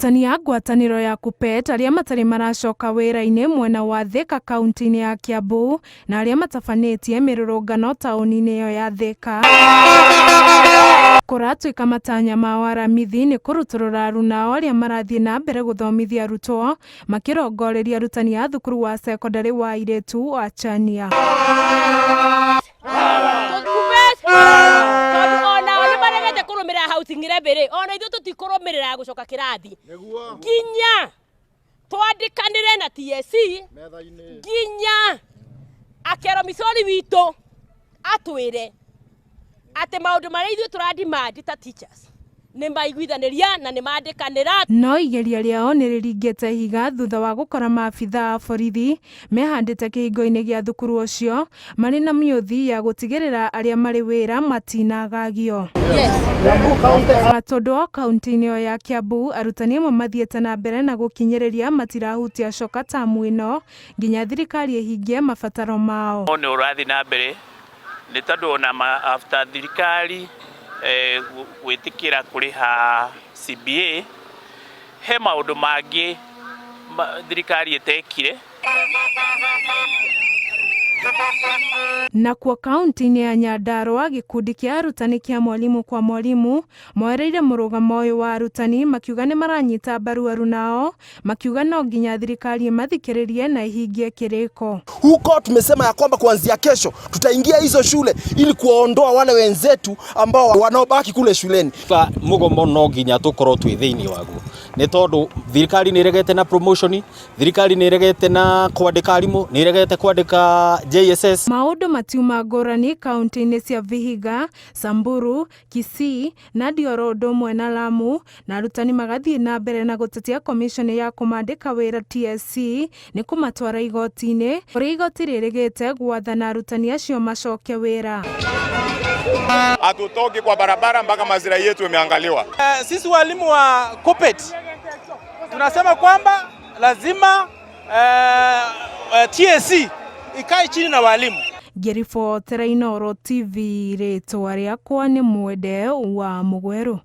Arutani a ngwatanĩro ya KUPPET arĩa matarĩ maracoka wĩra-inĩ mwena wa Thika kaunti-inĩ ya Kiambu na arĩa matabanĩtie mĩrũrũngano taũni-inĩ ĩyo ya Thika kũratuĩka matanya mao aramithi nĩ kũrutũrũra arunao arĩa marathiĩ na mbere gũthomithia arutwo makĩrongoreria arutani a thukuru wa cekondarĩ wa airĩtu wa Chania. Tondũ onao nĩ maregete kũrũmĩrĩra housing levy rĩ, ona ithuĩ tũtikũrũmĩrĩra ya gũcoka kĩrathi nginya twandĩkanĩre na TSC, nginya akero micori witũ atwĩre atĩ maũndũ marĩa ithuĩ tũradimandi ta teachers nĩ maiguithanĩria na nĩ mandĩkanĩra. No igeria rĩao nĩ rĩringĩte ihiga thutha wa gũkora maabitha a borithi mehandĩte kĩhingo-inĩ gĩa thukuru ũcio marĩ na mĩũthi ya gũtigĩrĩra arĩa marĩ wĩra matinagagio. Tondũ o kaunti-inĩ ĩyo ya Kiambu arutani amwe mathiĩte na mbere na gũkinyĩrĩria matirahutia coka tamu ĩno nginya thirikari ĩhingie mabataro mao. Nĩ ũrathiĩ na mbere nĩ tondũ ona after thirikari gwĩtĩkĩra kũrĩha CBA, he maũndũ mangĩ thirikari ĩtekire. Nakuo kaunti-inĩ ya Nyandarua gĩkundi kĩa arutani kĩa Mwalimu kwa Mwalimu moereire mũrũgamo ũyũ wa arutani makiuga nĩ maranyita mbaru arunao makiuga no nginya thirikari ĩmathikĩrĩrie na ĩhingie kĩrĩko. Huko tumesema ya kwamba kuanzia kesho tutaingia hizo shule ili kuwaondoa wale wenzetu ambao wanaobaki kule shuleni. Mugomo no nginya tukorwo twi thiini waguo ni tondu thirikari ni iregete na promotion, thirikari ni iregete na kwandika arimu, ni iregete kwandika JSS. Maũndũ matiuma ngũrani kaunti-inĩ cia Vihiga, Samburu, Kisii, Nandi oro ũndũ ũmwe na Lamu, na arutani magathiĩ na mbere na gũtetia komishoni ya kũmandĩka wĩra TSC nĩ kũmatwara igoti-inĩ, kũrĩa igoti rĩrĩgĩte gwathana arutani acio macoke wĩra. Hatutoki kwa barabara mpaka maslahi yetu imeangaliwa. Sisi walimu wa KUPPET tunasema kwamba lazima TSC ikae chini na walimu. Ngĩribotera Inooro TV, rĩtwa rĩakwa nĩ Mwende wa Mũgwerũ.